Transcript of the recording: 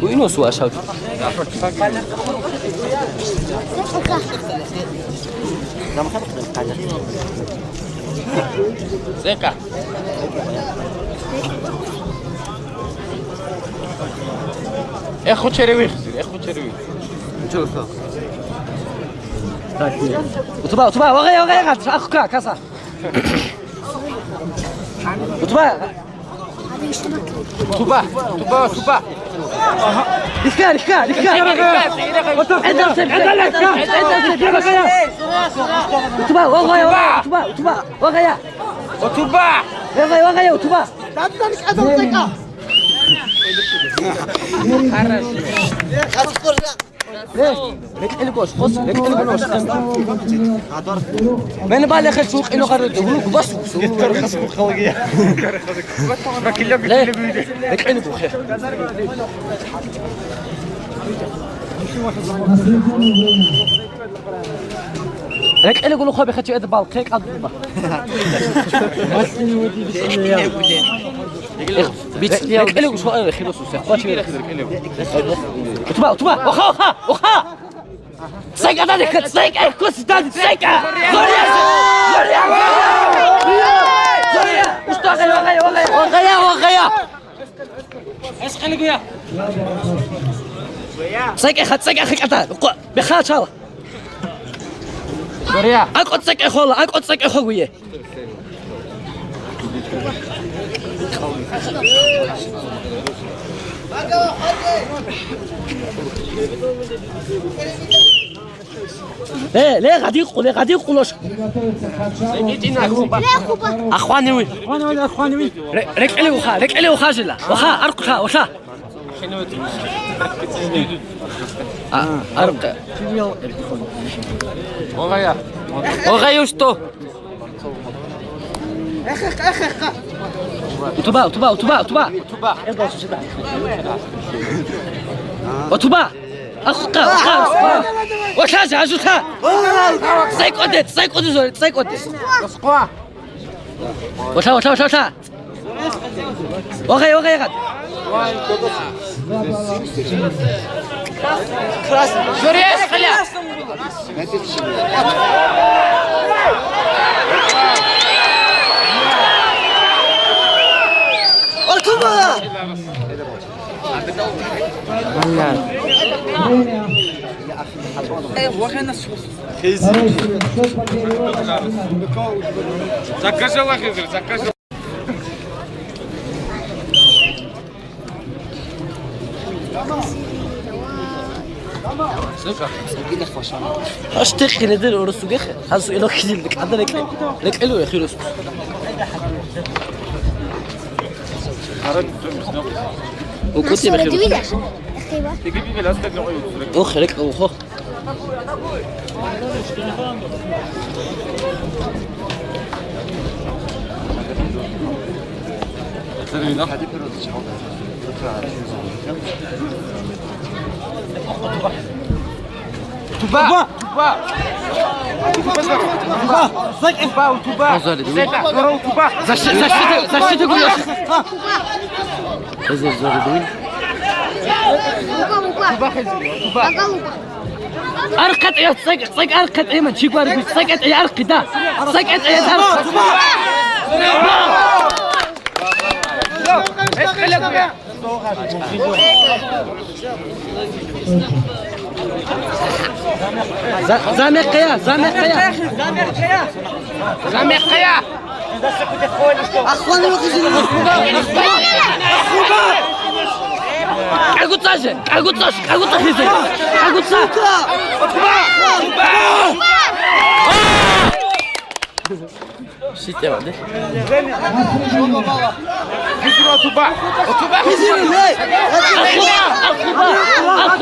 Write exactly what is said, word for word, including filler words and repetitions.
Уйнус вашав. Цека. Эхо черевих, эхо черевих. Утуба, утуба, вагай, вагай, ахука, каса. Утуба. Туба, туба, туба. Рихка, рихка, рихка. Утуба, вагай, вагай, утуба, утуба, вагай. Утуба. Вагай, вагай, утуба. Рекьелгош, хос, рекьелгош. Мен балехе чукъино гаруд, гьуну губас. Рекьелгохе. Рекьелгулухъа бехачи эд балхъе кьадуба. Рекьелев шо, э, хиросу, се, хвачи рекьелев. Утуба, утуба, оха, оха, оха! Цайка, да, дехка, цайка, кос, да, цайка! Зория! Зория! Зория! Уста, гая, гая, гая! Гая, гая! Цайка, ха, цайка, ха, ката! Беха, чала! Зория! Акъо цайка, хола, акъо цайка, хогуе! Э, ле, гъадикъу, ле, гъадикъулаш. Ахваневи. Ахваневи, ахваневи. Ре-, рекьелев уха, рекьелев уха жила. Уха, аркъуха, уха. А, аркъа. Огъая. Огъая, что? Утуба, утуба, утуба, утуба. Утуба. Ахуха, ахуха. Оха, жажуха. Цайкъоде, цайкъоде, зори, цайкъоде. Оха, оха, оха, оха. Огъай, огъай, гъат. Журес, хъаля. Ортуба! Закажи, закажи. Аш текхине дир урусугехе, гьасу инохидил кӀадарекӀе, рекӀелу яхирус. УкӀутӀи бехирус. Ох, рекӀел ухо. Туба! Туба! Туба! Туба! Туба! Туба! Туба! Защита, защита, защита, гуляш! Туба! Туба! Туба! АркъатӀ, цӀакъ, цӀакъ аркъатӀ, иман, чи гваргу, цӀакъ тӀе аркъи, да. ЦӀакъ тӀе аркъи. За-, замехъея, замехъея. Замехъея. Ахван рухизин. КӀагуцӀа же, кӀагуцӀа, кӀагуцӀа хизе. КӀагуцӀа. Шитева, де? Хизира туба. Туба. Хизира, не. Ахуба, ахуба,